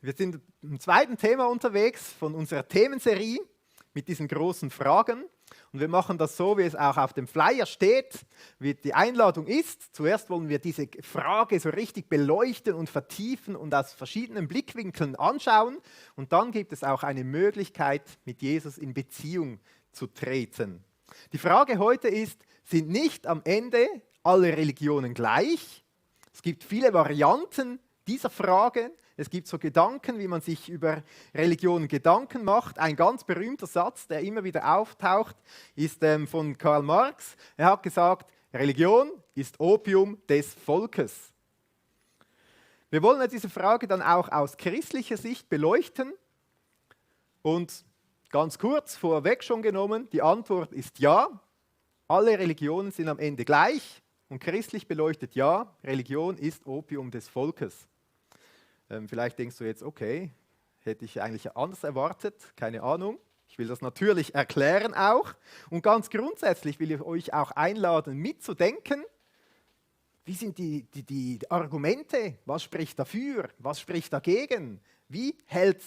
Wir sind im zweiten Thema unterwegs von unserer Themenserie mit diesen großen Fragen. Und wir machen das so, wie es auch auf dem Flyer steht, wie die Einladung ist. Zuerst wollen wir diese Frage so richtig beleuchten und vertiefen und aus verschiedenen Blickwinkeln anschauen. Und dann gibt es auch eine Möglichkeit, mit Jesus in Beziehung zu treten. Die Frage heute ist, sind nicht am Ende alle Religionen gleich? Es gibt viele Varianten dieser Frage. Es gibt so Gedanken, wie man sich über Religionen Gedanken macht. Ein ganz berühmter Satz, der immer wieder auftaucht, ist von Karl Marx. Er hat gesagt, Religion ist Opium des Volkes. Wir wollen diese Frage dann auch aus christlicher Sicht beleuchten. Und ganz kurz vorweg schon genommen, die Antwort ist ja. Alle Religionen sind am Ende gleich. Und christlich beleuchtet ja, Religion ist Opium des Volkes. Vielleicht denkst du jetzt, okay, hätte ich eigentlich anders erwartet, keine Ahnung. Ich will das natürlich erklären auch. Und ganz grundsätzlich will ich euch auch einladen, mitzudenken. Wie sind die Argumente? Was spricht dafür? Was spricht dagegen? Wie hält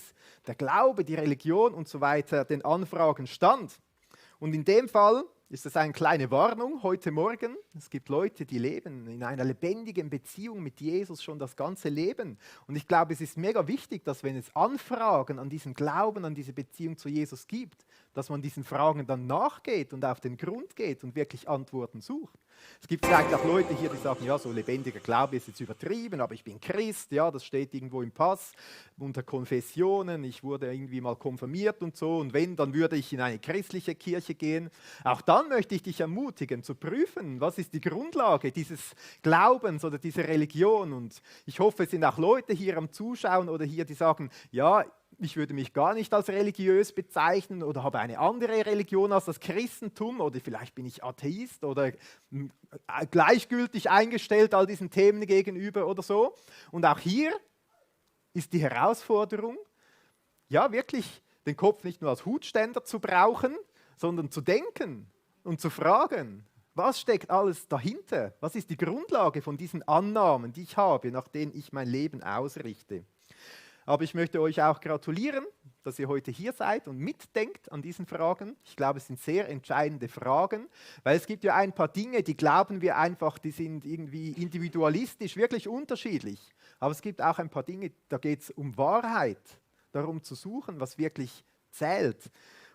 der Glaube, die Religion und so weiter den Anfragen stand? Und in dem Fall ist das eine kleine Warnung heute Morgen. Es gibt Leute, die leben in einer lebendigen Beziehung mit Jesus schon das ganze Leben. Und ich glaube, es ist mega wichtig, dass wenn es Anfragen an diesen Glauben, an diese Beziehung zu Jesus gibt, dass man diesen Fragen dann nachgeht und auf den Grund geht und wirklich Antworten sucht. Es gibt vielleicht auch Leute hier, die sagen, ja, so lebendiger Glaube ist jetzt übertrieben, aber ich bin Christ, ja, das steht irgendwo im Pass, unter Konfessionen, ich wurde irgendwie mal konfirmiert und so, und wenn, dann würde ich in eine christliche Kirche gehen. Auch dann möchte ich dich ermutigen, zu prüfen, was ist die Grundlage dieses Glaubens oder dieser Religion. Und ich hoffe, es sind auch Leute hier am Zuschauen oder hier, die sagen, ja, ich würde mich gar nicht als religiös bezeichnen oder habe eine andere Religion als das Christentum oder vielleicht bin ich Atheist oder gleichgültig eingestellt all diesen Themen gegenüber oder so. Und auch hier ist die Herausforderung, ja wirklich den Kopf nicht nur als Hutständer zu brauchen, sondern zu denken und zu fragen, was steckt alles dahinter? Was ist die Grundlage von diesen Annahmen, die ich habe, nach denen ich mein Leben ausrichte? Aber ich möchte euch auch gratulieren, dass ihr heute hier seid und mitdenkt an diesen Fragen. Ich glaube, es sind sehr entscheidende Fragen, weil es gibt ja ein paar Dinge, die glauben wir einfach, die sind irgendwie individualistisch, wirklich unterschiedlich. Aber es gibt auch ein paar Dinge, da geht es um Wahrheit, darum zu suchen, was wirklich zählt.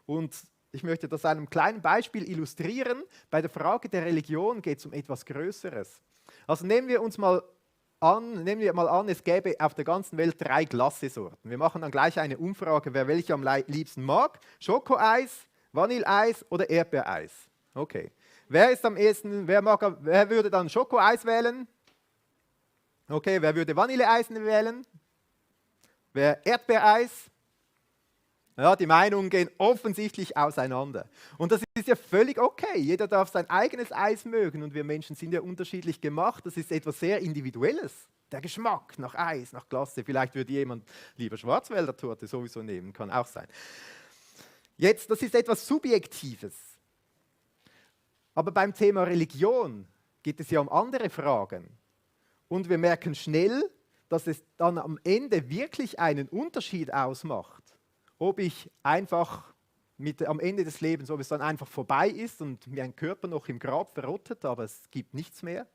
Und ich möchte das an einem kleinen Beispiel illustrieren. Bei der Frage der Religion geht es um etwas Größeres. Also nehmen wir mal an, es gäbe auf der ganzen Welt 3 Glassesorten. Wir machen dann gleich eine Umfrage, wer welche am liebsten mag. Schokoeis, Vanilleeis oder Erdbeereis. Okay. Wer ist am ehesten, wer würde dann Schokoeis wählen? Okay, wer würde Vanilleeis wählen? Wer Erdbeereis? Ja, die Meinungen gehen offensichtlich auseinander. Und das ist ja völlig okay. Jeder darf sein eigenes Eis mögen und wir Menschen sind ja unterschiedlich gemacht. Das ist etwas sehr Individuelles. Der Geschmack nach Eis, nach Glasse. Vielleicht würde jemand lieber Schwarzwälder Torte sowieso nehmen, kann auch sein. Jetzt, das ist etwas Subjektives. Aber beim Thema Religion geht es ja um andere Fragen. Und wir merken schnell, dass es dann am Ende wirklich einen Unterschied ausmacht. Ob ich einfach am Ende des Lebens, ob es dann einfach vorbei ist und mein Körper noch im Grab verrottet, aber es gibt nichts mehr.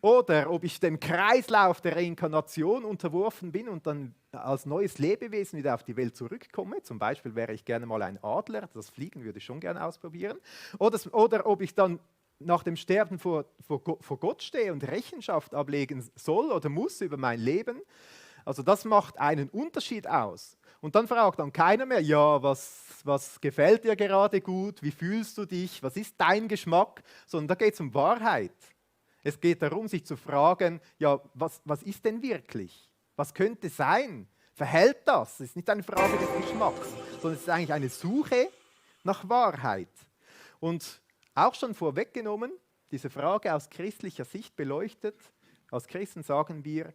Oder ob ich dem Kreislauf der Reinkarnation unterworfen bin und dann als neues Lebewesen wieder auf die Welt zurückkomme. Zum Beispiel wäre ich gerne mal ein Adler, das Fliegen würde ich schon gerne ausprobieren. Oder ob ich dann nach dem Sterben vor Gott stehe und Rechenschaft ablegen soll oder muss über mein Leben. Also das macht einen Unterschied aus. Und dann fragt dann keiner mehr, ja, was gefällt dir gerade gut, wie fühlst du dich, was ist dein Geschmack, sondern da geht es um Wahrheit. Es geht darum, sich zu fragen, ja, was ist denn wirklich? Was könnte sein? Verhält das? Es ist nicht eine Frage des Geschmacks, sondern es ist eigentlich eine Suche nach Wahrheit. Und auch schon vorweggenommen, diese Frage aus christlicher Sicht beleuchtet, als Christen sagen wir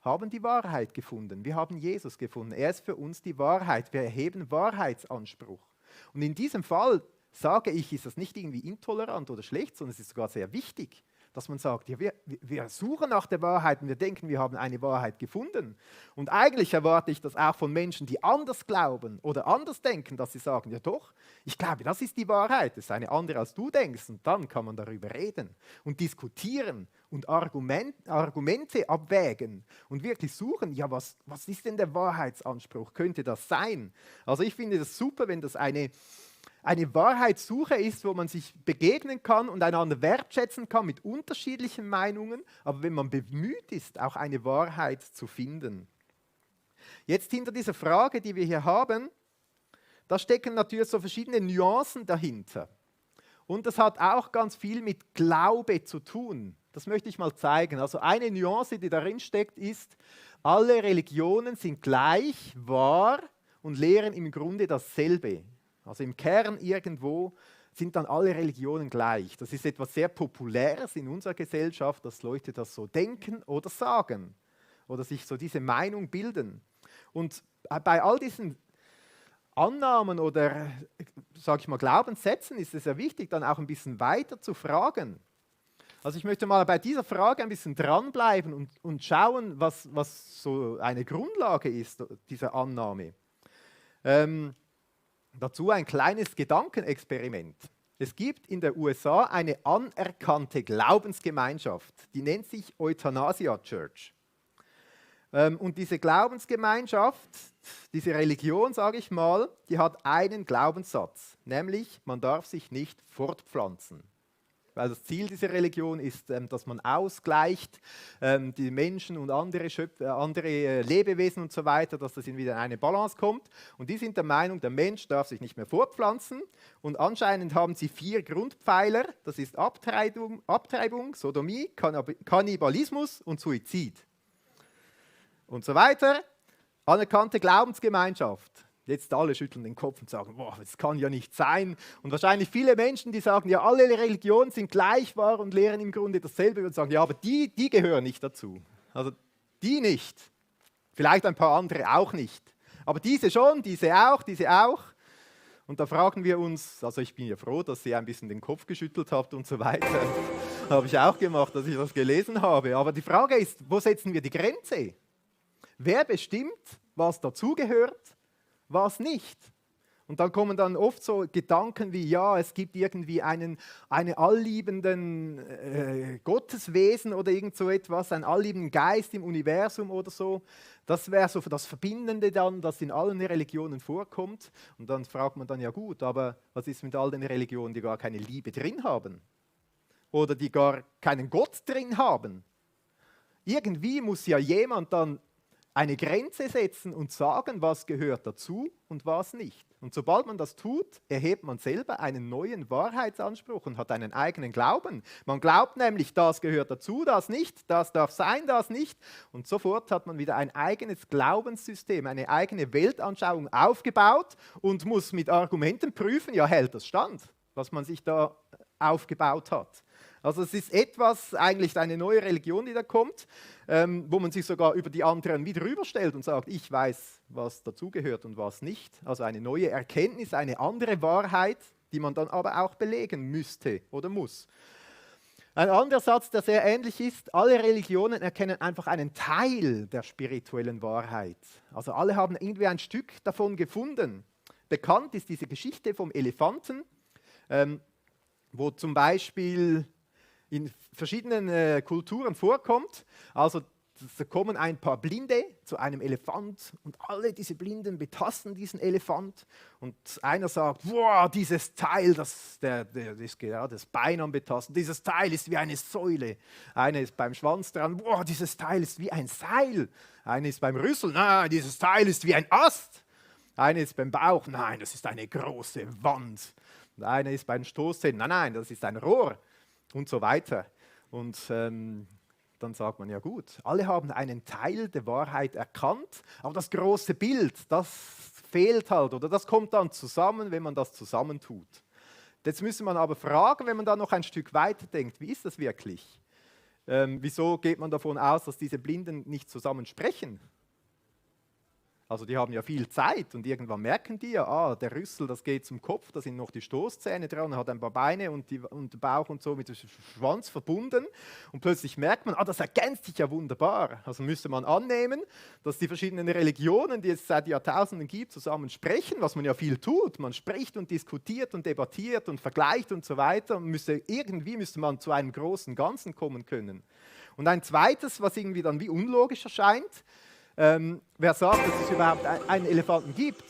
haben die Wahrheit gefunden. Wir haben Jesus gefunden. Er ist für uns die Wahrheit. Wir erheben Wahrheitsanspruch. Und in diesem Fall sage ich, ist das nicht irgendwie intolerant oder schlecht, sondern es ist sogar sehr wichtig, dass man sagt, ja, wir suchen nach der Wahrheit und wir denken, wir haben eine Wahrheit gefunden. Und eigentlich erwarte ich das auch von Menschen, die anders glauben oder anders denken, dass sie sagen, ja doch, ich glaube, das ist die Wahrheit, das ist eine andere, als du denkst. Und dann kann man darüber reden und diskutieren und Argumente abwägen und wirklich suchen, ja, was ist denn der Wahrheitsanspruch? Könnte das sein? Also ich finde das super, wenn das eine Wahrheitssuche ist, wo man sich begegnen kann und einander wertschätzen kann mit unterschiedlichen Meinungen, aber wenn man bemüht ist, auch eine Wahrheit zu finden. Jetzt hinter dieser Frage, die wir hier haben, da stecken natürlich so verschiedene Nuancen dahinter. Und das hat auch ganz viel mit Glaube zu tun. Das möchte ich mal zeigen. Also eine Nuance, die darin steckt, ist, alle Religionen sind gleich wahr und lehren im Grunde dasselbe. Also im Kern irgendwo sind dann alle Religionen gleich. Das ist etwas sehr Populäres in unserer Gesellschaft, dass Leute das so denken oder sagen oder sich so diese Meinung bilden. Und bei all diesen Annahmen oder, sage ich mal, Glaubenssätzen ist es ja wichtig, dann auch ein bisschen weiter zu fragen. Also ich möchte mal bei dieser Frage ein bisschen dranbleiben und schauen, was so eine Grundlage ist, dieser Annahme. Dazu ein kleines Gedankenexperiment. Es gibt in den USA eine anerkannte Glaubensgemeinschaft, die nennt sich Euthanasia Church. Und diese Glaubensgemeinschaft, diese Religion, sage ich mal, die hat einen Glaubenssatz, nämlich man darf sich nicht fortpflanzen. Weil das Ziel dieser Religion ist, dass man ausgleicht, die Menschen und andere Lebewesen und so weiter, dass das wieder in eine Balance kommt. Und die sind der Meinung, der Mensch darf sich nicht mehr fortpflanzen. Und anscheinend haben sie 4 Grundpfeiler, das ist Abtreibung, Sodomie, Kannibalismus und Suizid. Und so weiter. Anerkannte Glaubensgemeinschaft. Jetzt alle schütteln den Kopf und sagen, boah, das kann ja nicht sein. Und wahrscheinlich viele Menschen, die sagen, ja, alle Religionen sind gleich wahr und lehren im Grunde dasselbe und sagen, ja, aber die gehören nicht dazu. Also die nicht. Vielleicht ein paar andere auch nicht. Aber diese schon, diese auch. Und da fragen wir uns, also ich bin ja froh, dass ihr ein bisschen den Kopf geschüttelt habt und so weiter. Habe ich auch gemacht, dass ich das gelesen habe. Aber die Frage ist, wo setzen wir die Grenze? Wer bestimmt, was dazugehört? Was nicht. Und dann kommen dann oft so Gedanken wie, ja, es gibt irgendwie einen allliebenden Gotteswesen oder irgend so etwas, einen allliebenden Geist im Universum oder so. Das wäre so das Verbindende dann, das in allen Religionen vorkommt. Und dann fragt man dann, ja gut, aber was ist mit all den Religionen, die gar keine Liebe drin haben? Oder die gar keinen Gott drin haben? Irgendwie muss ja jemand dann eine Grenze setzen und sagen, was gehört dazu und was nicht. Und sobald man das tut, erhebt man selber einen neuen Wahrheitsanspruch und hat einen eigenen Glauben. Man glaubt nämlich, das gehört dazu, das nicht, das darf sein, das nicht. Und sofort hat man wieder ein eigenes Glaubenssystem, eine eigene Weltanschauung aufgebaut und muss mit Argumenten prüfen, ja, hält das stand, was man sich da aufgebaut hat. Also es ist etwas, eigentlich eine neue Religion, die da kommt, wo man sich sogar über die anderen wieder rüberstellt und sagt, ich weiß, was dazugehört und was nicht. Also eine neue Erkenntnis, eine andere Wahrheit, die man dann aber auch belegen müsste oder muss. Ein anderer Satz, der sehr ähnlich ist, alle Religionen erkennen einfach einen Teil der spirituellen Wahrheit. Also alle haben irgendwie ein Stück davon gefunden. Bekannt ist diese Geschichte vom Elefanten, wo zum Beispiel in verschiedenen Kulturen vorkommt. Also da kommen ein paar Blinde zu einem Elefant und alle diese Blinden betasten diesen Elefant und einer sagt, boah, dieses Teil, das Bein am Betasten, dieses Teil ist wie eine Säule. Einer ist beim Schwanz dran, boah, dieses Teil ist wie ein Seil. Einer ist beim Rüssel, nein, dieses Teil ist wie ein Ast. Einer ist beim Bauch, nein, das ist eine große Wand. Und einer ist beim Stoßzähnen, nein, das ist ein Rohr. Und so weiter. Und dann sagt man, ja gut, alle haben einen Teil der Wahrheit erkannt, aber das große Bild, das fehlt halt oder das kommt dann zusammen, wenn man das zusammentut. Jetzt müsste man aber fragen, wenn man da noch ein Stück weiter denkt, wie ist das wirklich? Wieso geht man davon aus, dass diese Blinden nicht zusammen sprechen? Also die haben ja viel Zeit und irgendwann merken die ja, der Rüssel, das geht zum Kopf, da sind noch die Stoßzähne dran, er hat ein paar Beine und der Bauch und so mit dem Schwanz verbunden. Und plötzlich merkt man, das ergänzt sich ja wunderbar. Also müsste man annehmen, dass die verschiedenen Religionen, die es seit Jahrtausenden gibt, zusammen sprechen, was man ja viel tut. Man spricht und diskutiert und debattiert und vergleicht und so weiter. Und irgendwie müsste man zu einem großen Ganzen kommen können. Und ein zweites, was irgendwie dann wie unlogisch erscheint, wer sagt, dass es überhaupt einen Elefanten gibt?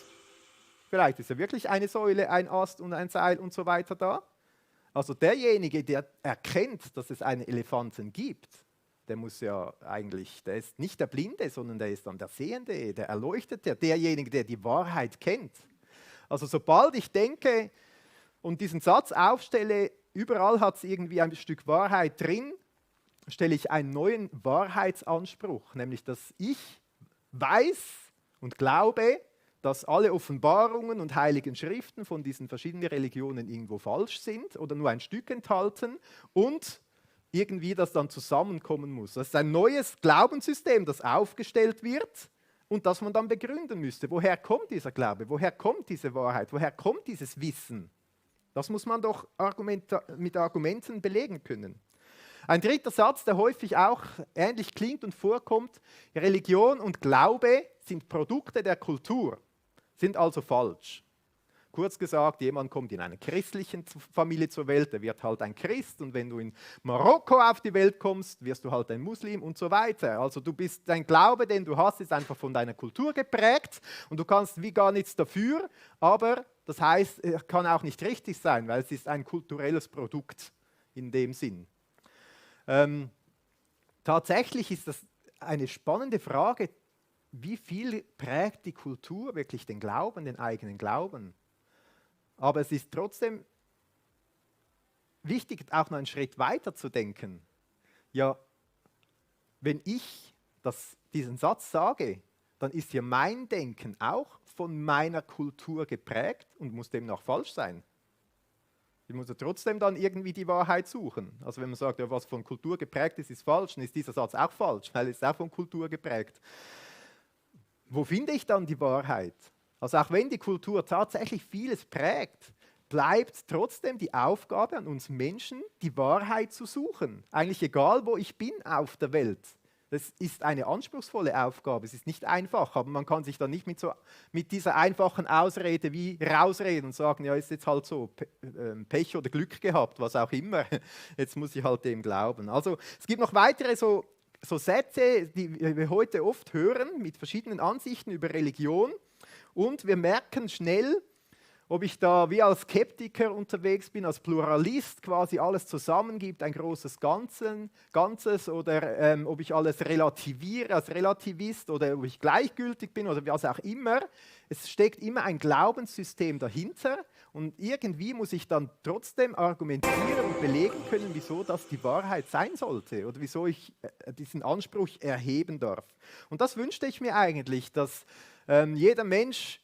Vielleicht ist ja wirklich eine Säule, ein Ast und ein Seil und so weiter da. Also derjenige, der erkennt, dass es einen Elefanten gibt, der ist nicht der Blinde, sondern der ist dann der Sehende, der Erleuchtete, derjenige, der die Wahrheit kennt. Also sobald ich denke und diesen Satz aufstelle, überall hat es irgendwie ein Stück Wahrheit drin, stelle ich einen neuen Wahrheitsanspruch, nämlich dass ich weiß und glaube, dass alle Offenbarungen und heiligen Schriften von diesen verschiedenen Religionen irgendwo falsch sind oder nur ein Stück enthalten und irgendwie das dann zusammenkommen muss. Das ist ein neues Glaubenssystem, das aufgestellt wird und das man dann begründen müsste. Woher kommt dieser Glaube? Woher kommt diese Wahrheit? Woher kommt dieses Wissen? Das muss man doch mit Argumenten belegen können. Ein dritter Satz, der häufig auch ähnlich klingt und vorkommt: Religion und Glaube sind Produkte der Kultur, sind also falsch. Kurz gesagt, jemand kommt in einer christlichen Familie zur Welt, der wird halt ein Christ, und wenn du in Marokko auf die Welt kommst, wirst du halt ein Muslim und so weiter. Also dein Glaube, den du hast, ist einfach von deiner Kultur geprägt und du kannst wie gar nichts dafür, aber das heißt, er kann auch nicht richtig sein, weil es ist ein kulturelles Produkt in dem Sinn. Tatsächlich ist das eine spannende Frage, wie viel prägt die Kultur wirklich den Glauben, den eigenen Glauben? Aber es ist trotzdem wichtig, auch noch einen Schritt weiter zu denken. Ja, wenn ich diesen Satz sage, dann ist ja mein Denken auch von meiner Kultur geprägt und muss demnach falsch sein. Ich muss ja trotzdem dann irgendwie die Wahrheit suchen. Also wenn man sagt, ja, was von Kultur geprägt ist, ist falsch, dann ist dieser Satz auch falsch, weil es ist auch von Kultur geprägt. Wo finde ich dann die Wahrheit? Also auch wenn die Kultur tatsächlich vieles prägt, bleibt trotzdem die Aufgabe an uns Menschen, die Wahrheit zu suchen. Eigentlich egal, wo ich bin auf der Welt. Das ist eine anspruchsvolle Aufgabe, es ist nicht einfach, aber man kann sich dann nicht mit dieser einfachen Ausrede wie rausreden und sagen, ja, ist jetzt halt so, Pech oder Glück gehabt, was auch immer, jetzt muss ich halt dem glauben. Also es gibt noch weitere so Sätze, die wir heute oft hören, mit verschiedenen Ansichten über Religion, und wir merken schnell, ob ich da wie als Skeptiker unterwegs bin, als Pluralist quasi alles zusammengibt, ein großes Ganzes, oder ob ich alles relativiere als Relativist oder ob ich gleichgültig bin oder was auch immer. Es steckt immer ein Glaubenssystem dahinter und irgendwie muss ich dann trotzdem argumentieren und belegen können, wieso das die Wahrheit sein sollte oder wieso ich diesen Anspruch erheben darf. Und das wünschte ich mir eigentlich, dass jeder Mensch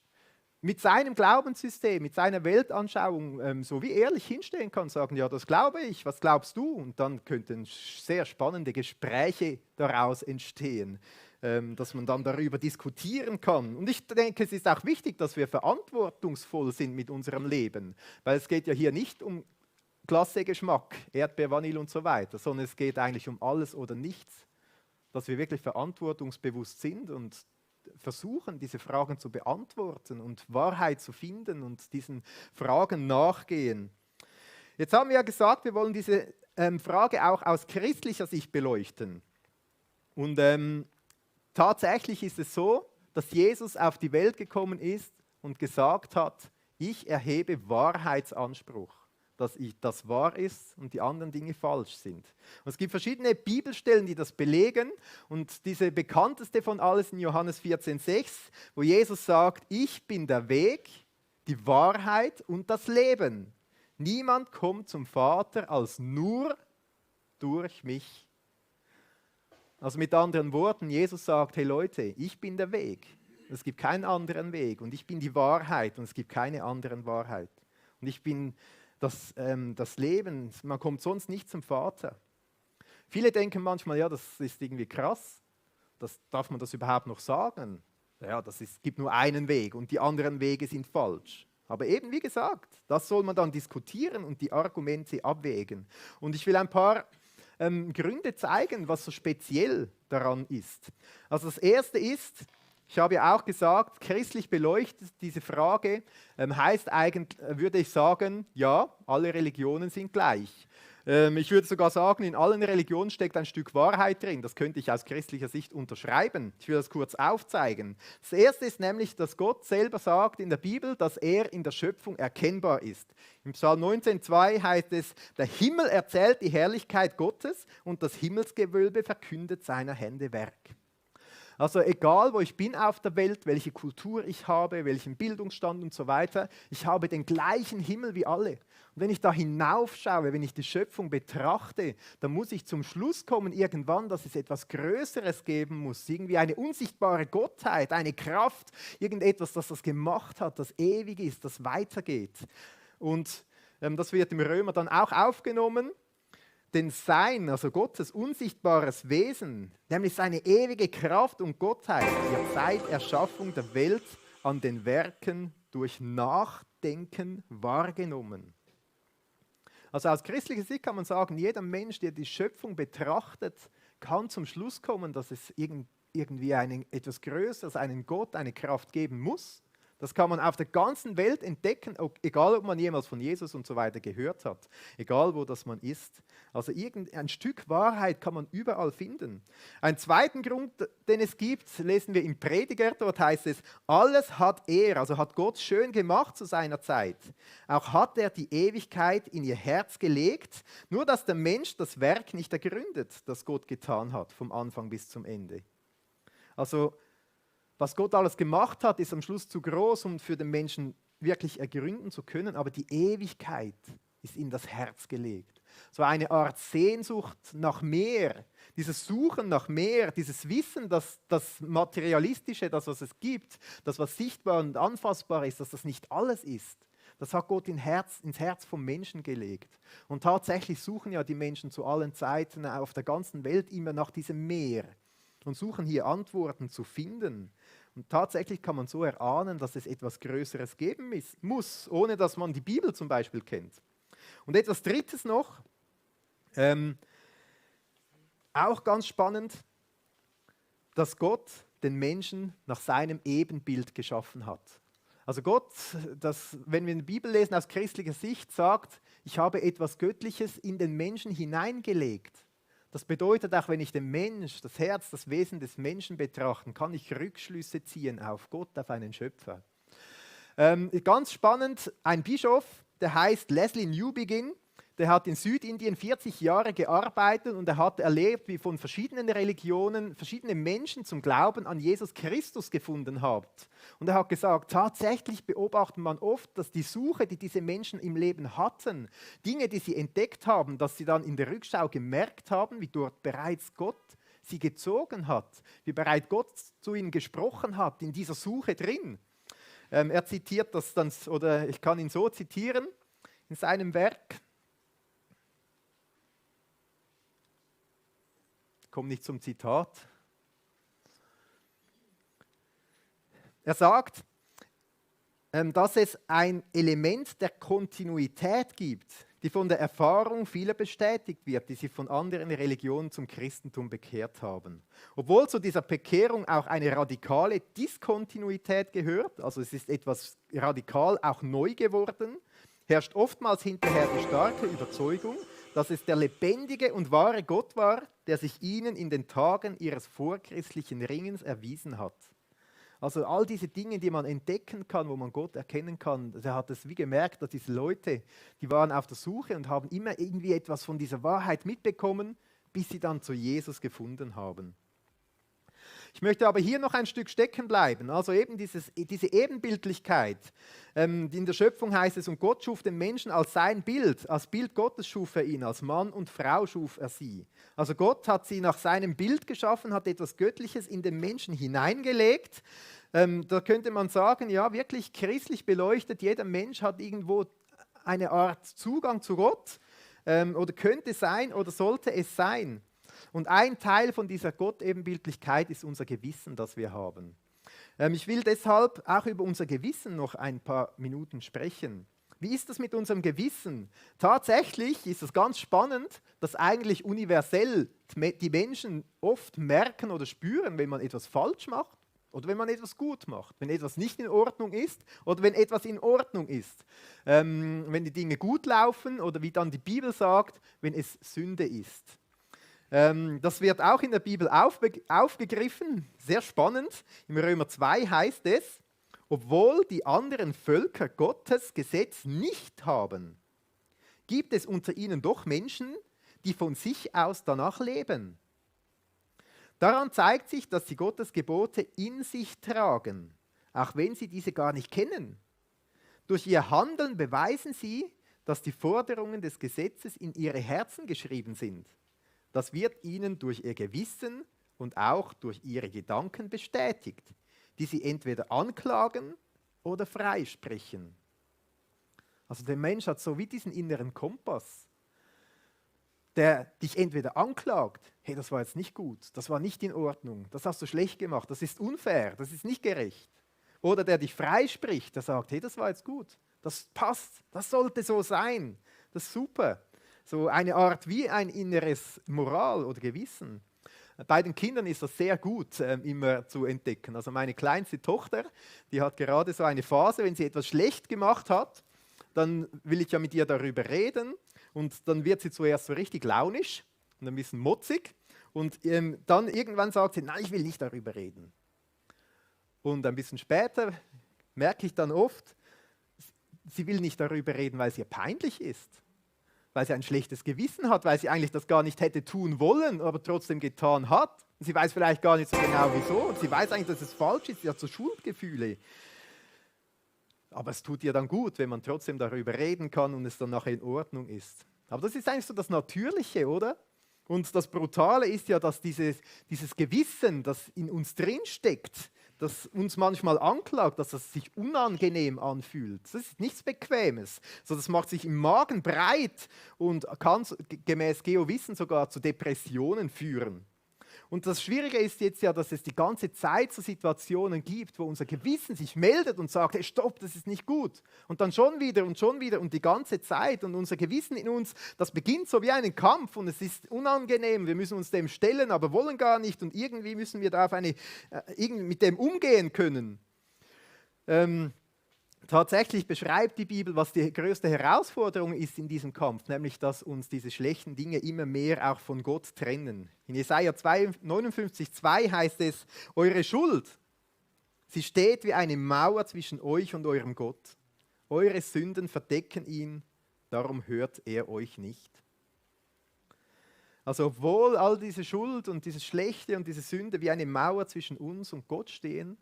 mit seinem Glaubenssystem, mit seiner Weltanschauung so wie ehrlich hinstehen kann, sagen, ja, das glaube ich, was glaubst du? Und dann könnten sehr spannende Gespräche daraus entstehen, dass man dann darüber diskutieren kann. Und ich denke, es ist auch wichtig, dass wir verantwortungsvoll sind mit unserem Leben, weil es geht ja hier nicht um Klasse-Geschmack, Erdbeer, Vanille und so weiter, sondern es geht eigentlich um alles oder nichts, dass wir wirklich verantwortungsbewusst sind und versuchen, diese Fragen zu beantworten und Wahrheit zu finden und diesen Fragen nachgehen. Jetzt haben wir ja gesagt, wir wollen diese Frage auch aus christlicher Sicht beleuchten. Und tatsächlich ist es so, dass Jesus auf die Welt gekommen ist und gesagt hat, ich erhebe Wahrheitsanspruch, dass das wahr ist und die anderen Dinge falsch sind. Und es gibt verschiedene Bibelstellen, die das belegen, und diese bekannteste von alles in Johannes 14,6, wo Jesus sagt, ich bin der Weg, die Wahrheit und das Leben. Niemand kommt zum Vater als nur durch mich. Also mit anderen Worten, Jesus sagt, hey Leute, ich bin der Weg. Es gibt keinen anderen Weg und ich bin die Wahrheit und es gibt keine anderen Wahrheit. Und ich bin das Leben, man kommt sonst nicht zum Vater. Viele denken manchmal, ja, das ist irgendwie krass, darf man das überhaupt noch sagen? ja, gibt nur einen Weg und die anderen Wege sind falsch. Aber eben, wie gesagt, das soll man dann diskutieren und die Argumente abwägen. Und ich will ein paar Gründe zeigen, was so speziell daran ist. Also das Erste ist, ich habe ja auch gesagt, christlich beleuchtet, diese Frage heißt eigentlich, würde ich sagen, ja, alle Religionen sind gleich. Ich würde sogar sagen, in allen Religionen steckt ein Stück Wahrheit drin. Das könnte ich aus christlicher Sicht unterschreiben. Ich will das kurz aufzeigen. Das Erste ist nämlich, dass Gott selber sagt in der Bibel, dass er in der Schöpfung erkennbar ist. Im Psalm 19,2 heißt es, der Himmel erzählt die Herrlichkeit Gottes und das Himmelsgewölbe verkündet seiner Hände Werk. Also egal, wo ich bin auf der Welt, welche Kultur ich habe, welchen Bildungsstand und so weiter, ich habe den gleichen Himmel wie alle. Und wenn ich da hinaufschaue, wenn ich die Schöpfung betrachte, dann muss ich zum Schluss kommen irgendwann, dass es etwas Größeres geben muss. Irgendwie eine unsichtbare Gottheit, eine Kraft, irgendetwas, das das gemacht hat, das ewig ist, das weitergeht. Und das wird im Römer dann auch aufgenommen. Denn sein, also Gottes unsichtbares Wesen, nämlich seine ewige Kraft und Gottheit, wird seit Erschaffung der Welt an den Werken durch Nachdenken wahrgenommen. Also aus christlicher Sicht kann man sagen, jeder Mensch, der die Schöpfung betrachtet, kann zum Schluss kommen, dass es irgendwie etwas Größeres, einen Gott, eine Kraft geben muss. Das kann man auf der ganzen Welt entdecken, egal ob man jemals von Jesus und so weiter gehört hat, egal wo das man ist. Also ein Stück Wahrheit kann man überall finden. Einen zweiten Grund, den es gibt, lesen wir im Prediger, dort heißt es, alles hat er, also hat Gott schön gemacht zu seiner Zeit. Auch hat er die Ewigkeit in ihr Herz gelegt, nur dass der Mensch das Werk nicht ergründet, das Gott getan hat, vom Anfang bis zum Ende. Also was Gott alles gemacht hat, ist am Schluss zu groß, um für den Menschen wirklich ergründen zu können, aber die Ewigkeit ist in das Herz gelegt. So eine Art Sehnsucht nach mehr, dieses Suchen nach mehr, dieses Wissen, dass das Materialistische, das was es gibt, das was sichtbar und anfassbar ist, dass das nicht alles ist. Das hat Gott ins Herz vom Menschen gelegt. Und tatsächlich suchen ja die Menschen zu allen Zeiten auf der ganzen Welt immer nach diesem Meer und suchen hier Antworten zu finden. Und tatsächlich kann man so erahnen, dass es etwas Größeres geben muss, ohne dass man die Bibel zum Beispiel kennt. Und etwas Drittes noch, auch ganz spannend, dass Gott den Menschen nach seinem Ebenbild geschaffen hat. Also Gott, wenn wir in der Bibel lesen, aus christlicher Sicht sagt, ich habe etwas Göttliches in den Menschen hineingelegt. Das bedeutet auch, wenn ich den Mensch, das Herz, das Wesen des Menschen betrachte, kann ich Rückschlüsse ziehen auf Gott, auf einen Schöpfer. Ganz spannend, ein Bischof, der heißt Leslie Newbigin, der hat in Südindien 40 Jahre gearbeitet und er hat erlebt, wie von verschiedenen Religionen verschiedene Menschen zum Glauben an Jesus Christus gefunden haben. Und er hat gesagt, tatsächlich beobachtet man oft, dass die Suche, die diese Menschen im Leben hatten, Dinge, die sie entdeckt haben, dass sie dann in der Rückschau gemerkt haben, wie dort bereits Gott sie gezogen hat, wie bereits Gott zu ihnen gesprochen hat, in dieser Suche drin. Er zitiert das dann, oder ich kann ihn so zitieren, in seinem Werk. Ich komme nicht zum Zitat. Er sagt, dass es ein Element der Kontinuität gibt, die von der Erfahrung vieler bestätigt wird, die sich von anderen Religionen zum Christentum bekehrt haben. Obwohl zu dieser Bekehrung auch eine radikale Diskontinuität gehört, also es ist etwas radikal auch neu geworden, herrscht oftmals hinterher die starke Überzeugung, dass es der lebendige und wahre Gott war, der sich ihnen in den Tagen ihres vorchristlichen Ringens erwiesen hat. Also all diese Dinge, die man entdecken kann, wo man Gott erkennen kann, er hat es wie gemerkt, dass diese Leute, die waren auf der Suche und haben immer irgendwie etwas von dieser Wahrheit mitbekommen, bis sie dann zu Jesus gefunden haben. Ich möchte aber hier noch ein Stück stecken bleiben, also eben diese Ebenbildlichkeit. In der Schöpfung heißt es, und Gott schuf den Menschen als sein Bild, als Bild Gottes schuf er ihn, als Mann und Frau schuf er sie. Also Gott hat sie nach seinem Bild geschaffen, hat etwas Göttliches in den Menschen hineingelegt. Da könnte man sagen, ja wirklich christlich beleuchtet, jeder Mensch hat irgendwo eine Art Zugang zu Gott oder könnte sein oder sollte es sein. Und ein Teil von dieser Gott-Ebenbildlichkeit ist unser Gewissen, das wir haben. Ich will deshalb auch über unser Gewissen noch ein paar Minuten sprechen. Wie ist das mit unserem Gewissen? Tatsächlich ist es ganz spannend, dass eigentlich universell die Menschen oft merken oder spüren, wenn man etwas falsch macht oder wenn man etwas gut macht, wenn etwas nicht in Ordnung ist oder wenn etwas in Ordnung ist. Wenn die Dinge gut laufen oder wie dann die Bibel sagt, wenn es Sünde ist. Das wird auch in der Bibel aufgegriffen, sehr spannend. Im Römer 2 heißt es, obwohl die anderen Völker Gottes Gesetz nicht haben, gibt es unter ihnen doch Menschen, die von sich aus danach leben. Daran zeigt sich, dass sie Gottes Gebote in sich tragen, auch wenn sie diese gar nicht kennen. Durch ihr Handeln beweisen sie, dass die Forderungen des Gesetzes in ihre Herzen geschrieben sind. Das wird ihnen durch ihr Gewissen und auch durch ihre Gedanken bestätigt, die sie entweder anklagen oder freisprechen. Also der Mensch hat so wie diesen inneren Kompass, der dich entweder anklagt, hey, das war jetzt nicht gut, das war nicht in Ordnung, das hast du schlecht gemacht, das ist unfair, das ist nicht gerecht. Oder der dich freispricht, der sagt, hey, das war jetzt gut, das passt, das sollte so sein, das ist super. So eine Art wie ein inneres Moral oder Gewissen. Bei den Kindern ist das sehr gut immer zu entdecken. Also meine kleinste Tochter, die hat gerade so eine Phase, wenn sie etwas schlecht gemacht hat, dann will ich ja mit ihr darüber reden und dann wird sie zuerst so richtig launisch und ein bisschen motzig und dann irgendwann sagt sie, nein, ich will nicht darüber reden. Und ein bisschen später merke ich dann oft, sie will nicht darüber reden, weil es ihr peinlich ist. Weil sie ein schlechtes Gewissen hat, weil sie eigentlich das gar nicht hätte tun wollen, aber trotzdem getan hat. Und sie weiß vielleicht gar nicht so genau wieso. Und sie weiß eigentlich, dass es falsch ist. Sie hat so Schuldgefühle. Aber es tut ihr dann gut, wenn man trotzdem darüber reden kann und es dann nachher in Ordnung ist. Aber das ist eigentlich so das Natürliche, oder? Und das Brutale ist ja, dass dieses Gewissen, das in uns drinsteckt, das uns manchmal anklagt, dass das sich unangenehm anfühlt. Das ist nichts Bequemes. So, das macht sich im Magen breit und kann gemäß Geo-Wissen sogar zu Depressionen führen. Und das Schwierige ist jetzt ja, dass es die ganze Zeit so Situationen gibt, wo unser Gewissen sich meldet und sagt, hey, stopp, das ist nicht gut. Und dann schon wieder und die ganze Zeit. Und unser Gewissen in uns, das beginnt so wie einen Kampf und es ist unangenehm. Wir müssen uns dem stellen, aber wollen gar nicht. Und irgendwie müssen wir da auf mit dem umgehen können. Tatsächlich beschreibt die Bibel, was die größte Herausforderung ist in diesem Kampf, nämlich, dass uns diese schlechten Dinge immer mehr auch von Gott trennen. In Jesaja 59,2 heißt es, eure Schuld, sie steht wie eine Mauer zwischen euch und eurem Gott. Eure Sünden verdecken ihn, darum hört er euch nicht. Also obwohl all diese Schuld und dieses Schlechte und diese Sünde wie eine Mauer zwischen uns und Gott stehen,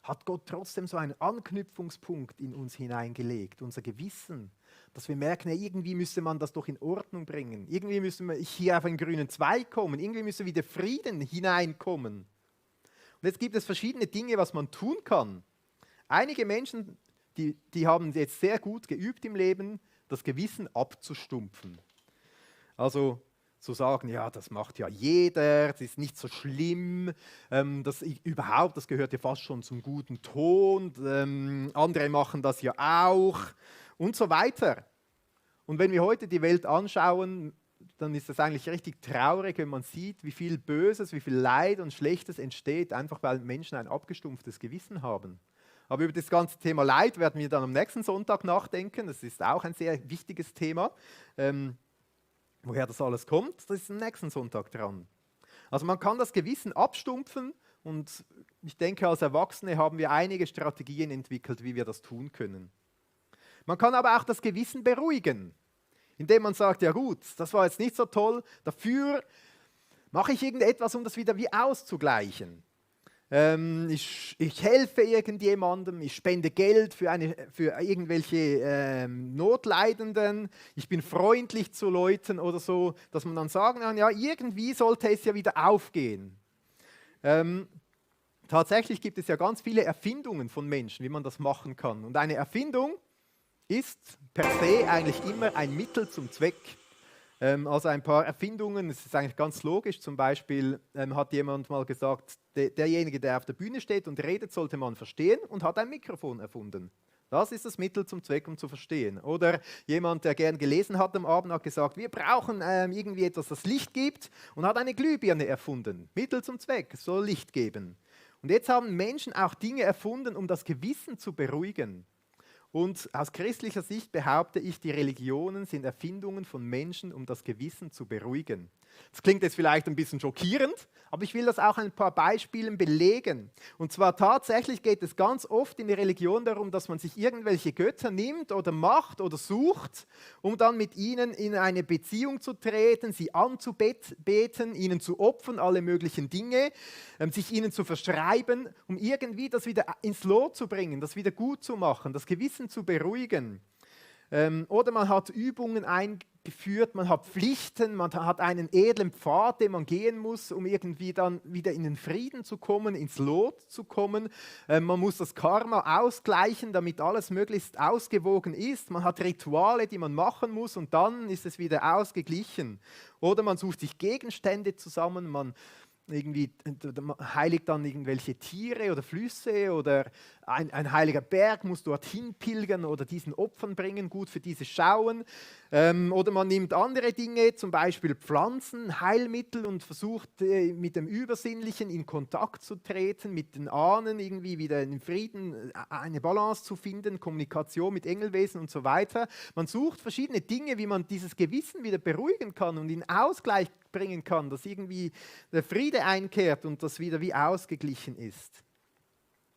hat Gott trotzdem so einen Anknüpfungspunkt in uns hineingelegt, unser Gewissen, dass wir merken, ja, irgendwie müsste man das doch in Ordnung bringen, irgendwie müsste man hier auf einen grünen Zweig kommen, irgendwie müsste wieder Frieden hineinkommen. Und jetzt gibt es verschiedene Dinge, was man tun kann. Einige Menschen, die haben jetzt sehr gut geübt im Leben, das Gewissen abzustumpfen. Also zu sagen, ja, das macht ja jeder, das ist nicht so schlimm, das gehört ja fast schon zum guten Ton, andere machen das ja auch und so weiter. Und wenn wir heute die Welt anschauen, dann ist das eigentlich richtig traurig, wenn man sieht, wie viel Böses, wie viel Leid und Schlechtes entsteht, einfach weil Menschen ein abgestumpftes Gewissen haben. Aber über das ganze Thema Leid werden wir dann am nächsten Sonntag nachdenken, das ist auch ein sehr wichtiges Thema. Woher das alles kommt, das ist am nächsten Sonntag dran. Also man kann das Gewissen abstumpfen und ich denke, als Erwachsene haben wir einige Strategien entwickelt, wie wir das tun können. Man kann aber auch das Gewissen beruhigen, indem man sagt, ja gut, das war jetzt nicht so toll, dafür mache ich irgendetwas, um das wieder wie auszugleichen. Ich helfe irgendjemandem, ich spende Geld für irgendwelche Notleidenden, ich bin freundlich zu Leuten oder so, dass man dann sagen kann, ja, irgendwie sollte es ja wieder aufgehen. Tatsächlich gibt es ja ganz viele Erfindungen von Menschen, wie man das machen kann. Und eine Erfindung ist per se eigentlich immer ein Mittel zum Zweck. Also ein paar Erfindungen, es ist eigentlich ganz logisch. Zum Beispiel hat jemand mal gesagt, derjenige, der auf der Bühne steht und redet, sollte man verstehen und hat ein Mikrofon erfunden. Das ist das Mittel zum Zweck, um zu verstehen. Oder jemand, der gern gelesen hat am Abend, hat gesagt, wir brauchen irgendwie etwas, das Licht gibt und hat eine Glühbirne erfunden. Mittel zum Zweck, es soll Licht geben. Und jetzt haben Menschen auch Dinge erfunden, um das Gewissen zu beruhigen. Und aus christlicher Sicht behaupte ich, die Religionen sind Erfindungen von Menschen, um das Gewissen zu beruhigen. Das klingt jetzt vielleicht ein bisschen schockierend, aber ich will das auch ein paar Beispielen belegen. Und zwar tatsächlich geht es ganz oft in der Religion darum, dass man sich irgendwelche Götter nimmt oder macht oder sucht, um dann mit ihnen in eine Beziehung zu treten, sie anzubeten, ihnen zu opfern, alle möglichen Dinge, sich ihnen zu verschreiben, um irgendwie das wieder ins Lot zu bringen, das wieder gut zu machen, das Gewissen zu beruhigen. Oder man hat Übungen eingeführt, man hat Pflichten, man hat einen edlen Pfad, den man gehen muss, um irgendwie dann wieder in den Frieden zu kommen, ins Lot zu kommen. Man muss das Karma ausgleichen, damit alles möglichst ausgewogen ist. Man hat Rituale, die man machen muss und dann ist es wieder ausgeglichen. Oder man sucht sich Gegenstände zusammen, man heiligt dann irgendwelche Tiere oder Flüsse oder ein heiliger Berg muss dorthin pilgern oder diesen Opfern bringen, gut für diese Schauen. Oder man nimmt andere Dinge, zum Beispiel Pflanzen, Heilmittel und versucht mit dem Übersinnlichen in Kontakt zu treten, mit den Ahnen irgendwie wieder in Frieden, eine Balance zu finden, Kommunikation mit Engelwesen und so weiter. Man sucht verschiedene Dinge, wie man dieses Gewissen wieder beruhigen kann und in Ausgleich bringen kann, dass irgendwie der Friede einkehrt und das wieder wie ausgeglichen ist.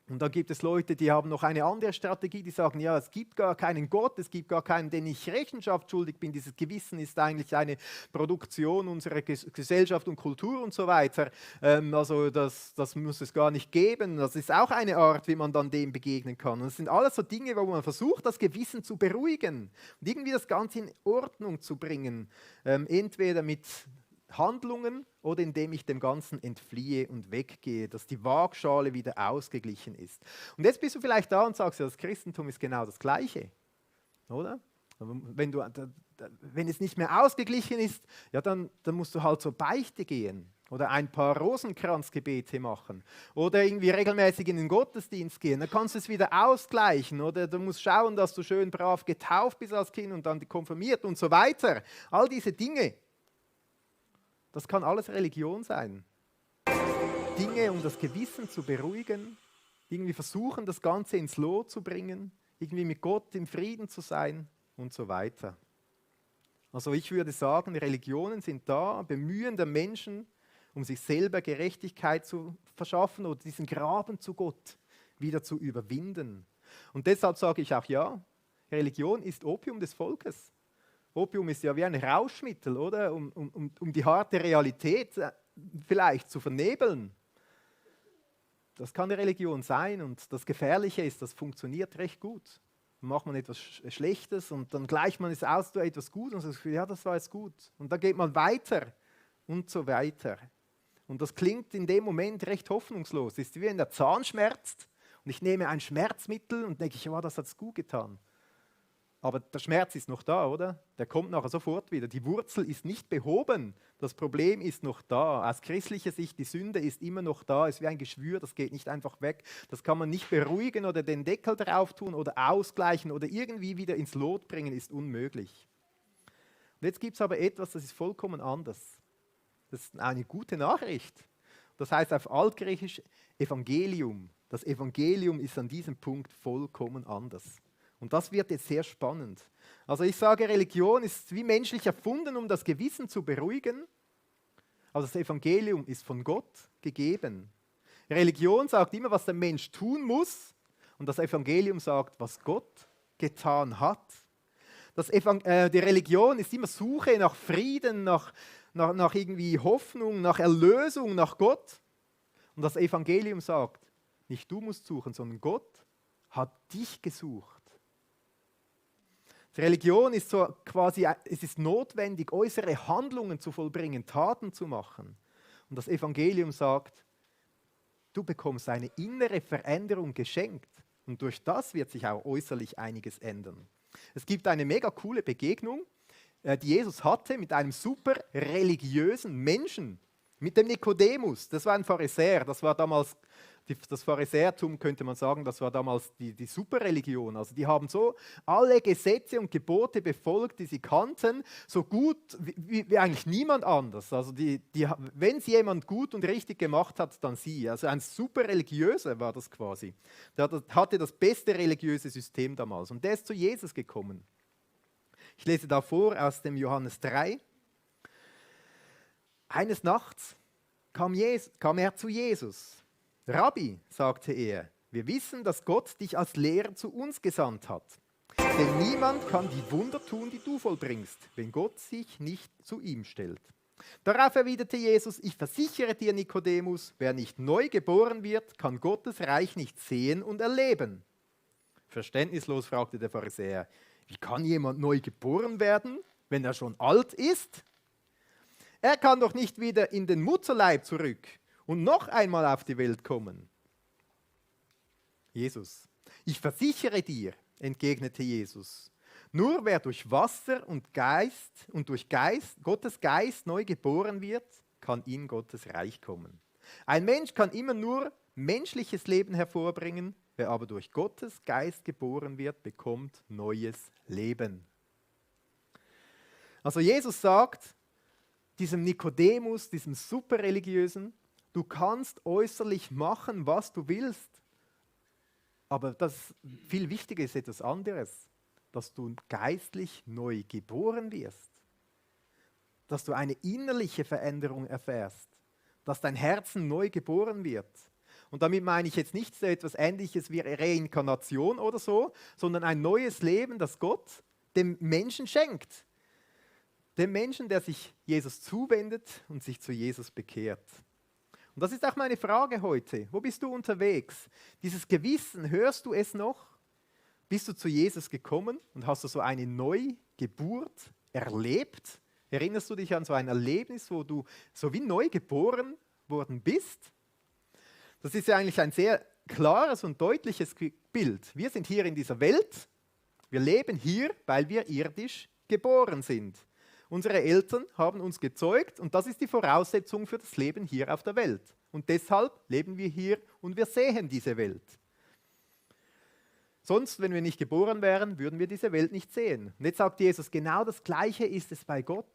Und dann gibt es Leute, die haben noch eine andere Strategie, die sagen, ja, es gibt gar keinen Gott, es gibt gar keinen, den ich Rechenschaft schuldig bin. Dieses Gewissen ist eigentlich eine Produktion unserer Gesellschaft und Kultur und so weiter. Also das muss es gar nicht geben. Das ist auch eine Art, wie man dann dem begegnen kann. Und das sind alles so Dinge, wo man versucht, das Gewissen zu beruhigen und irgendwie das Ganze in Ordnung zu bringen. Entweder mit Handlungen oder indem ich dem Ganzen entfliehe und weggehe, dass die Waagschale wieder ausgeglichen ist. Und jetzt bist du vielleicht da und sagst, ja, das Christentum ist genau das Gleiche, oder? Wenn es nicht mehr ausgeglichen ist, ja, dann musst du halt zur Beichte gehen oder ein paar Rosenkranzgebete machen oder irgendwie regelmäßig in den Gottesdienst gehen. Dann kannst du es wieder ausgleichen oder du musst schauen, dass du schön brav getauft bist als Kind und dann konfirmiert und so weiter. All diese Dinge. Das kann alles Religion sein. Dinge, um das Gewissen zu beruhigen, irgendwie versuchen, das Ganze ins Lot zu bringen, irgendwie mit Gott im Frieden zu sein und so weiter. Also ich würde sagen, Religionen sind da, Bemühen der Menschen, um sich selber Gerechtigkeit zu verschaffen oder diesen Graben zu Gott wieder zu überwinden. Und deshalb sage ich auch ja, Religion ist Opium des Volkes. Opium ist ja wie ein Rauschmittel, oder? Um die harte Realität vielleicht zu vernebeln. Das kann eine Religion sein und das Gefährliche ist, das funktioniert recht gut. Dann macht man etwas Schlechtes und dann gleicht man es aus zu etwas Gutes und sagt, ja, das war jetzt gut. Und dann geht man weiter und so weiter. Und das klingt in dem Moment recht hoffnungslos. Es ist wie wenn der Zahn schmerzt und ich nehme ein Schmerzmittel und denke, ja, das hat es gut getan. Aber der Schmerz ist noch da, oder? Der kommt nachher sofort wieder. Die Wurzel ist nicht behoben. Das Problem ist noch da. Aus christlicher Sicht, die Sünde ist immer noch da. Es ist wie ein Geschwür, das geht nicht einfach weg. Das kann man nicht beruhigen oder den Deckel drauf tun oder ausgleichen oder irgendwie wieder ins Lot bringen, ist unmöglich. Und jetzt gibt es aber etwas, das ist vollkommen anders. Das ist eine gute Nachricht. Das heißt auf Altgriechisch Evangelium. Das Evangelium ist an diesem Punkt vollkommen anders. Und das wird jetzt sehr spannend. Also ich sage, Religion ist wie menschlich erfunden, um das Gewissen zu beruhigen. Aber das Evangelium ist von Gott gegeben. Religion sagt immer, was der Mensch tun muss. Und das Evangelium sagt, was Gott getan hat. Die Religion ist immer Suche nach Frieden, nach irgendwie Hoffnung, nach Erlösung, nach Gott. Und das Evangelium sagt, nicht du musst suchen, sondern Gott hat dich gesucht. Die Religion ist so quasi, es ist notwendig, äußere Handlungen zu vollbringen, Taten zu machen. Und das Evangelium sagt, du bekommst eine innere Veränderung geschenkt. Und durch das wird sich auch äußerlich einiges ändern. Es gibt eine mega coole Begegnung, die Jesus hatte mit einem super religiösen Menschen, mit dem Nikodemus. Das war ein Pharisäer, das war damals, das Pharisäertum könnte man sagen, das war damals die Superreligion. Also die haben so alle Gesetze und Gebote befolgt, die sie kannten, so gut wie eigentlich niemand anders. Also wenn es jemand gut und richtig gemacht hat, dann sie. Also ein Superreligiöser war das quasi. Der hatte das beste religiöse System damals und der ist zu Jesus gekommen. Ich lese da vor aus dem Johannes 3. Eines Nachts kam er zu Jesus. Rabbi, sagte er, wir wissen, dass Gott dich als Lehrer zu uns gesandt hat. Denn niemand kann die Wunder tun, die du vollbringst, wenn Gott sich nicht zu ihm stellt. Darauf erwiderte Jesus, ich versichere dir, Nikodemus, wer nicht neu geboren wird, kann Gottes Reich nicht sehen und erleben. Verständnislos fragte der Pharisäer, wie kann jemand neu geboren werden, wenn er schon alt ist? Er kann doch nicht wieder in den Mutterleib zurück und noch einmal auf die Welt kommen. Jesus, ich versichere dir, entgegnete Jesus, nur wer durch Wasser und durch Gottes Geist neu geboren wird, kann in Gottes Reich kommen. Ein Mensch kann immer nur menschliches Leben hervorbringen, wer aber durch Gottes Geist geboren wird, bekommt neues Leben. Also Jesus sagt diesem Nikodemus, diesem Superreligiösen, du kannst äußerlich machen, was du willst, aber das viel wichtiger ist etwas anderes, dass du geistlich neu geboren wirst, dass du eine innerliche Veränderung erfährst, dass dein Herzen neu geboren wird. Und damit meine ich jetzt nicht so etwas Ähnliches wie Reinkarnation oder so, sondern ein neues Leben, das Gott dem Menschen schenkt. Dem Menschen, der sich Jesus zuwendet und sich zu Jesus bekehrt. Und das ist auch meine Frage heute. Wo bist du unterwegs? Dieses Gewissen, hörst du es noch? Bist du zu Jesus gekommen und hast du so eine Neugeburt erlebt? Erinnerst du dich an so ein Erlebnis, wo du so wie neu geboren worden bist? Das ist ja eigentlich ein sehr klares und deutliches Bild. Wir sind hier in dieser Welt. Wir leben hier, weil wir irdisch geboren sind. Unsere Eltern haben uns gezeugt und das ist die Voraussetzung für das Leben hier auf der Welt. Und deshalb leben wir hier und wir sehen diese Welt. Sonst, wenn wir nicht geboren wären, würden wir diese Welt nicht sehen. Und jetzt sagt Jesus, genau das Gleiche ist es bei Gott.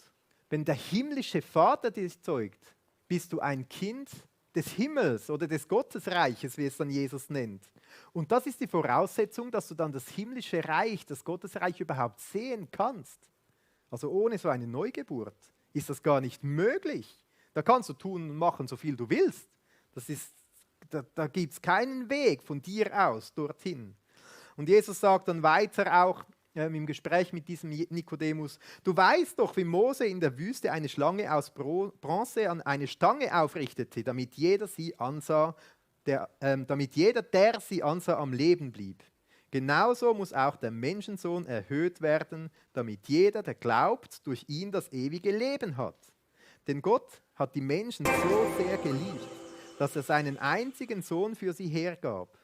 Wenn der himmlische Vater dich zeugt, bist du ein Kind des Himmels oder des Gottesreiches, wie es dann Jesus nennt. Und das ist die Voraussetzung, dass du dann das himmlische Reich, das Gottesreich überhaupt sehen kannst. Also ohne so eine Neugeburt ist das gar nicht möglich. Da kannst du tun und machen, so viel du willst. Da gibt es keinen Weg von dir aus dorthin. Und Jesus sagt dann weiter auch im Gespräch mit diesem Nikodemus, du weißt doch, wie Mose in der Wüste eine Schlange aus Bronze an eine Stange aufrichtete, damit jeder, der sie ansah, am Leben blieb. Genauso muss auch der Menschensohn erhöht werden, damit jeder, der glaubt, durch ihn das ewige Leben hat. Denn Gott hat die Menschen so sehr geliebt, dass er seinen einzigen Sohn für sie hergab.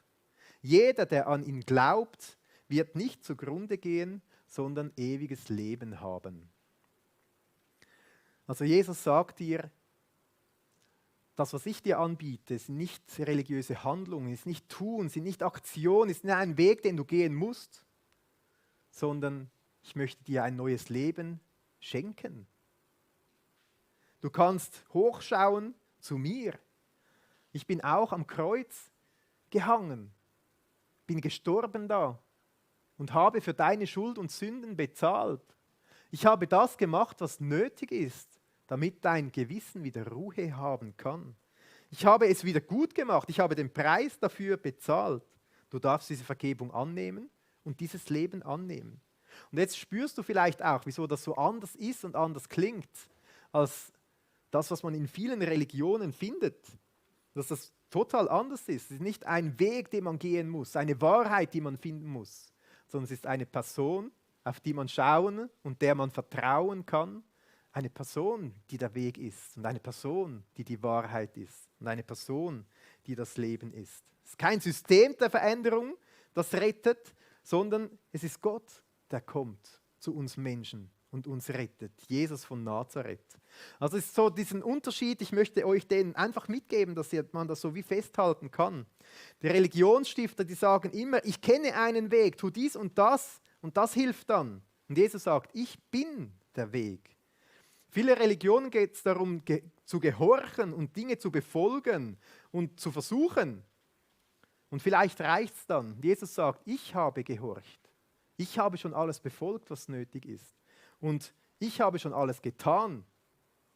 Jeder, der an ihn glaubt, wird nicht zugrunde gehen, sondern ewiges Leben haben. Also Jesus sagt dir, das, was ich dir anbiete, sind nicht religiöse Handlungen, ist nicht Tun, sind nicht Aktionen, ist nicht ein Weg, den du gehen musst, sondern ich möchte dir ein neues Leben schenken. Du kannst hochschauen zu mir. Ich bin auch am Kreuz gehangen, bin gestorben da und habe für deine Schuld und Sünden bezahlt. Ich habe das gemacht, was nötig ist, damit dein Gewissen wieder Ruhe haben kann. Ich habe es wieder gut gemacht, ich habe den Preis dafür bezahlt. Du darfst diese Vergebung annehmen und dieses Leben annehmen. Und jetzt spürst du vielleicht auch, wieso das so anders ist und anders klingt, als das, was man in vielen Religionen findet. Dass das total anders ist. Es ist nicht ein Weg, den man gehen muss, eine Wahrheit, die man finden muss, sondern es ist eine Person, auf die man schauen und der man vertrauen kann. Eine Person, die der Weg ist und eine Person, die die Wahrheit ist und eine Person, die das Leben ist. Es ist kein System der Veränderung, das rettet, sondern es ist Gott, der kommt zu uns Menschen und uns rettet. Jesus von Nazareth. Also es ist so diesen Unterschied, ich möchte euch den einfach mitgeben, dass man das so wie festhalten kann. Die Religionsstifter, die sagen immer, ich kenne einen Weg, tu dies und das hilft dann. Und Jesus sagt, ich bin der Weg. Viele Religionen geht es darum, zu gehorchen und Dinge zu befolgen und zu versuchen. Und vielleicht reicht es dann. Jesus sagt, ich habe gehorcht. Ich habe schon alles befolgt, was nötig ist. Und ich habe schon alles getan,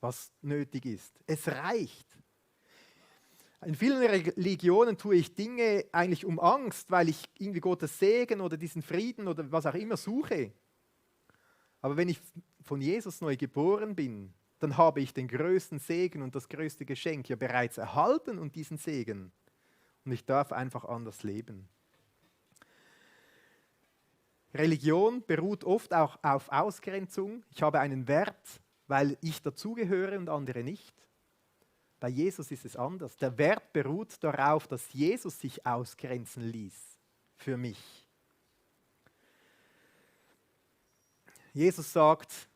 was nötig ist. Es reicht. In vielen Religionen tue ich Dinge eigentlich um Angst, weil ich irgendwie Gottes Segen oder diesen Frieden oder was auch immer suche. Aber wenn ich von Jesus neu geboren bin, dann habe ich den größten Segen und das größte Geschenk ja bereits erhalten und diesen Segen. Und ich darf einfach anders leben. Religion beruht oft auch auf Ausgrenzung. Ich habe einen Wert, weil ich dazugehöre und andere nicht. Bei Jesus ist es anders. Der Wert beruht darauf, dass Jesus sich ausgrenzen ließ für mich. Jesus sagt,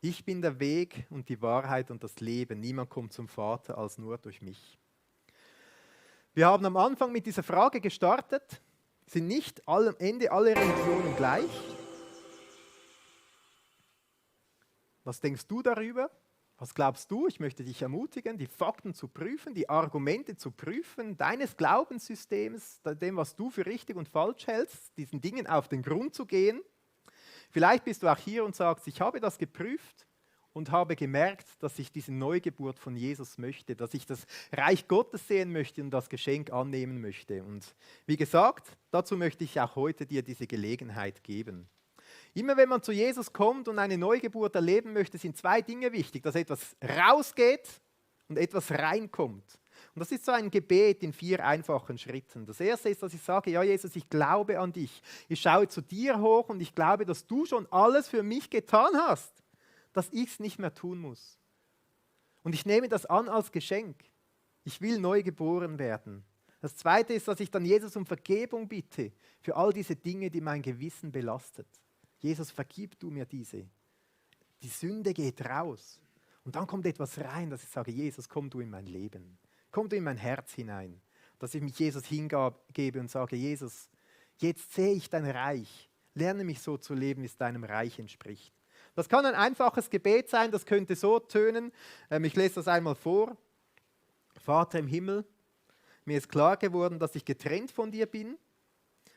ich bin der Weg und die Wahrheit und das Leben. Niemand kommt zum Vater als nur durch mich. Wir haben am Anfang mit dieser Frage gestartet, sind nicht am Ende alle Religionen gleich? Was denkst du darüber? Was glaubst du? Ich möchte dich ermutigen, die Fakten zu prüfen, die Argumente zu prüfen, deines Glaubenssystems, dem, was du für richtig und falsch hältst, diesen Dingen auf den Grund zu gehen. Vielleicht bist du auch hier und sagst, ich habe das geprüft und habe gemerkt, dass ich diese Neugeburt von Jesus möchte, dass ich das Reich Gottes sehen möchte und das Geschenk annehmen möchte. Und wie gesagt, dazu möchte ich auch heute dir diese Gelegenheit geben. Immer wenn man zu Jesus kommt und eine Neugeburt erleben möchte, sind zwei Dinge wichtig, dass etwas rausgeht und etwas reinkommt. Und das ist so ein Gebet in 4 einfachen Schritten. Das erste ist, dass ich sage, ja Jesus, ich glaube an dich. Ich schaue zu dir hoch und ich glaube, dass du schon alles für mich getan hast, dass ich es nicht mehr tun muss. Und ich nehme das an als Geschenk. Ich will neu geboren werden. Das zweite ist, dass ich dann Jesus um Vergebung bitte für all diese Dinge, die mein Gewissen belastet. Jesus, vergib du mir diese. Die Sünde geht raus. Und dann kommt etwas rein, dass ich sage, Jesus, komm du in mein Leben. Komm du in mein Herz hinein. Dass ich mich Jesus hingebe und sage, Jesus, jetzt sehe ich dein Reich. Lerne mich so zu leben, wie es deinem Reich entspricht. Das kann ein einfaches Gebet sein, das könnte so tönen. Ich lese das einmal vor. Vater im Himmel, mir ist klar geworden, dass ich getrennt von dir bin.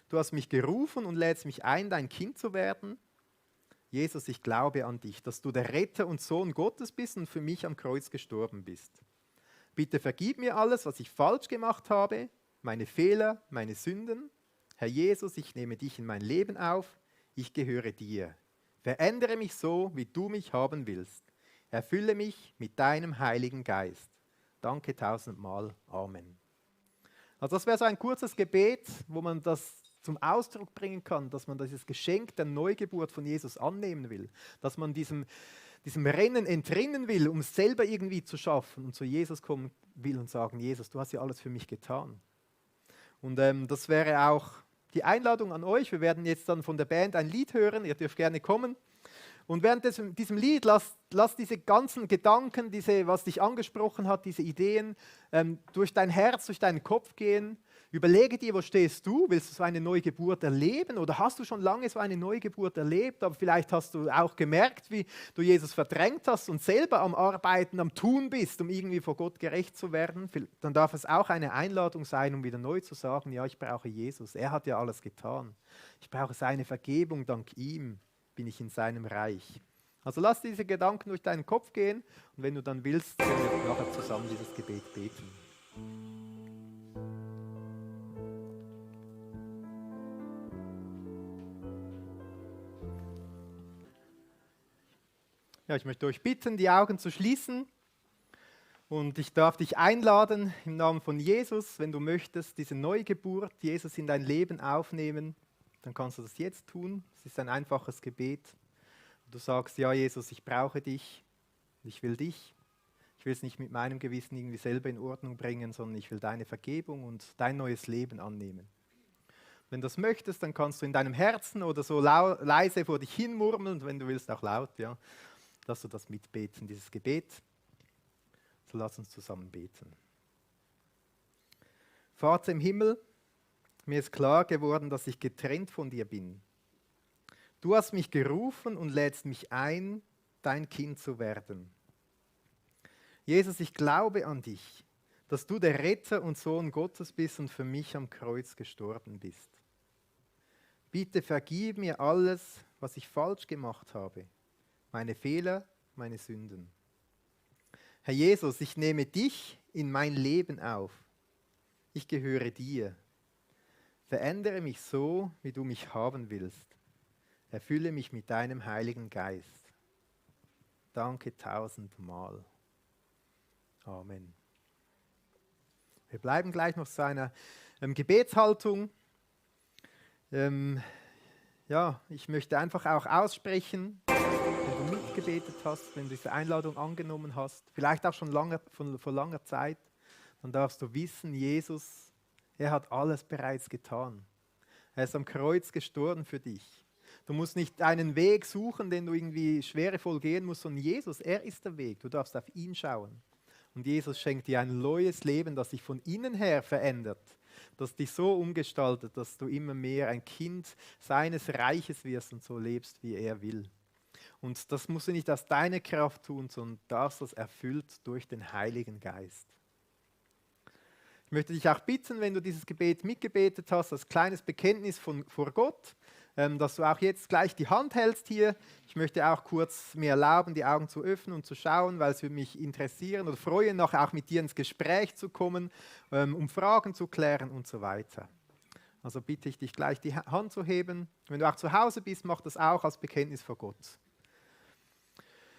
Du hast mich gerufen und lädst mich ein, dein Kind zu werden. Jesus, ich glaube an dich, dass du der Retter und Sohn Gottes bist und für mich am Kreuz gestorben bist. Bitte vergib mir alles, was ich falsch gemacht habe, meine Fehler, meine Sünden. Herr Jesus, ich nehme dich in mein Leben auf, ich gehöre dir. Verändere mich so, wie du mich haben willst. Erfülle mich mit deinem Heiligen Geist. Danke 1000-mal. Amen. Also das wäre so ein kurzes Gebet, wo man das zum Ausdruck bringen kann, dass man dieses Geschenk der Neugeburt von Jesus annehmen will, dass man diesem Rennen entrinnen will, um es selber irgendwie zu schaffen und zu Jesus kommen will und sagen, Jesus, du hast ja alles für mich getan. Und das wäre auch die Einladung an euch. Wir werden jetzt dann von der Band ein Lied hören, ihr dürft gerne kommen. Und während diesem Lied, lass diese ganzen Gedanken, was dich angesprochen hat, diese Ideen durch dein Herz, durch deinen Kopf gehen. Überlege dir, wo stehst du? Willst du so eine Neugeburt erleben? Oder hast du schon lange so eine Neugeburt erlebt? Aber vielleicht hast du auch gemerkt, wie du Jesus verdrängt hast und selber am Arbeiten, am Tun bist, um irgendwie vor Gott gerecht zu werden. Dann darf es auch eine Einladung sein, um wieder neu zu sagen, ja, ich brauche Jesus. Er hat ja alles getan. Ich brauche seine Vergebung, dank ihm bin ich in seinem Reich. Also lass diese Gedanken durch deinen Kopf gehen und wenn du dann willst, können wir nachher zusammen dieses Gebet beten. Ja, ich möchte euch bitten, die Augen zu schließen und ich darf dich einladen im Namen von Jesus, wenn du möchtest, diese Neugeburt, Jesus in dein Leben aufnehmen, dann kannst du das jetzt tun. Es ist ein einfaches Gebet. Du sagst, ja Jesus, ich brauche dich, ich will dich. Ich will es nicht mit meinem Gewissen irgendwie selber in Ordnung bringen, sondern ich will deine Vergebung und dein neues Leben annehmen. Wenn du das möchtest, dann kannst du in deinem Herzen oder so leise vor dich hin murmeln und wenn du willst auch laut, ja, dass du das mitbeten, dieses Gebet. So lass uns zusammen beten. Vater im Himmel, mir ist klar geworden, dass ich getrennt von dir bin. Du hast mich gerufen und lädst mich ein, dein Kind zu werden. Jesus, ich glaube an dich, dass du der Retter und Sohn Gottes bist und für mich am Kreuz gestorben bist. Bitte vergib mir alles, was ich falsch gemacht habe, meine Fehler, meine Sünden. Herr Jesus, ich nehme dich in mein Leben auf. Ich gehöre dir. Verändere mich so, wie du mich haben willst. Erfülle mich mit deinem Heiligen Geist. Danke tausendmal. Amen. Wir bleiben gleich noch zu einer Gebetshaltung. Ich möchte einfach auch aussprechen, wenn du mitgebetet hast, wenn du diese Einladung angenommen hast, vielleicht auch schon vor langer Zeit, dann darfst du wissen, Jesus, er hat alles bereits getan. Er ist am Kreuz gestorben für dich. Du musst nicht einen Weg suchen, den du irgendwie schwerevoll gehen musst, sondern Jesus, er ist der Weg. Du darfst auf ihn schauen. Und Jesus schenkt dir ein neues Leben, das sich von innen her verändert, das dich so umgestaltet, dass du immer mehr ein Kind seines Reiches wirst und so lebst, wie er will. Und das musst du nicht aus deiner Kraft tun, sondern darfst das erfüllt durch den Heiligen Geist. Ich möchte dich auch bitten, wenn du dieses Gebet mitgebetet hast, als kleines Bekenntnis vor Gott, dass du auch jetzt gleich die Hand hältst hier. Ich möchte auch kurz mir erlauben, die Augen zu öffnen und zu schauen, weil es würde mich interessieren oder freuen, nachher auch mit dir ins Gespräch zu kommen, um Fragen zu klären und so weiter. Also bitte ich dich gleich die Hand zu heben. Wenn du auch zu Hause bist, mach das auch als Bekenntnis vor Gott.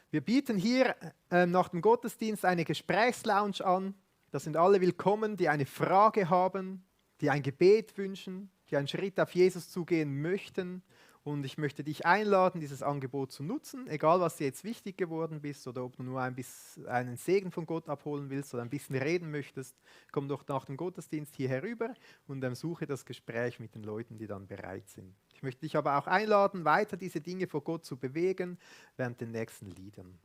Wir bieten hier nach dem Gottesdienst eine Gesprächslounge an. Da sind alle willkommen, die eine Frage haben, die ein Gebet wünschen, die einen Schritt auf Jesus zugehen möchten. Und ich möchte dich einladen, dieses Angebot zu nutzen, egal was dir jetzt wichtig geworden bist oder ob du nur einen Segen von Gott abholen willst oder ein bisschen reden möchtest, komm doch nach dem Gottesdienst hier herüber und suche das Gespräch mit den Leuten, die dann bereit sind. Ich möchte dich aber auch einladen, weiter diese Dinge vor Gott zu bewegen während den nächsten Liedern.